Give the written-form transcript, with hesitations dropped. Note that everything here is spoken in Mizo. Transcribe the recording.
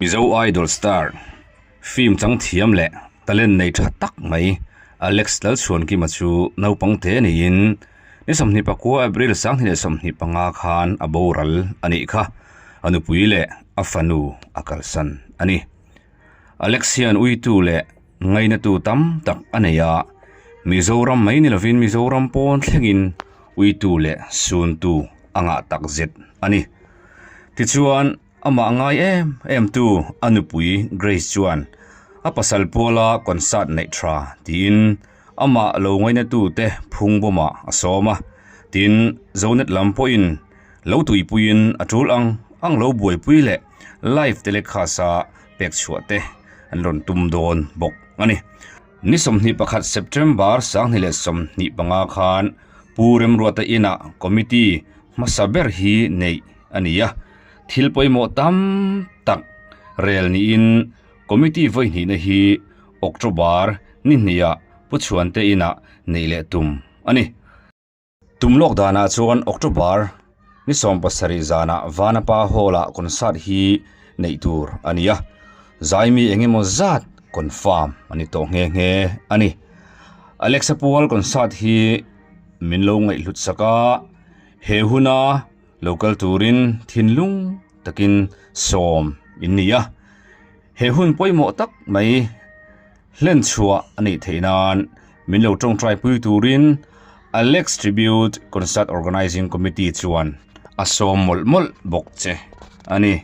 Mizo Idol star, film chang thiam leh talent nei tha tak mai Alex Lalchhuankima chu naupang te niin ni 24 April 2025 khan a boral a nih kha. A nupui leh a fanu a kalsan a ni. Alex hian uitu leh ngainatu tam tak a nei a, Mizoram mai ni lovin Mizoram pawn thlengin uitu leh suntu a ngah tak zet a ni. Tichuan. Amah ngai em em tu a nupui Grace chuan a pasal puala concert neih tha tiin amah lo ngainatu te phung bawmah a sawm a, tin Zonet lam pawhin lo tuipuiin a tul ang ang lo buaipui leh live telecast a pek chhuah te an rawn tum dawn bawk a ni. Ni 21 September 2025 khan Pu Remruata inah committee hmasa ber hi neih a ni a. Thil pawimawh tam tak rel niin Committee vawihnihna hi October ni hniah Pu Chhuante inah neih leh tum a ni. Tum lawk danah chuan October ni 70 zanah Vanapa Hall-ah concert hi neih tur a ni a, zaimi eng emaw zat confirm a ni tawh nghe nghe a ni. Alexa Pual concert hi min lo ngaihhlut sak a, he huna Lo kal turin thinlung takin sawm in ni a, he hun pawimawh tak mai hlen chhuah a nih theih nan min lo tawngtai pui turin Alex Tribute Concert Organising Committee chuan a sawm mawlh mawlh bawk che a ni.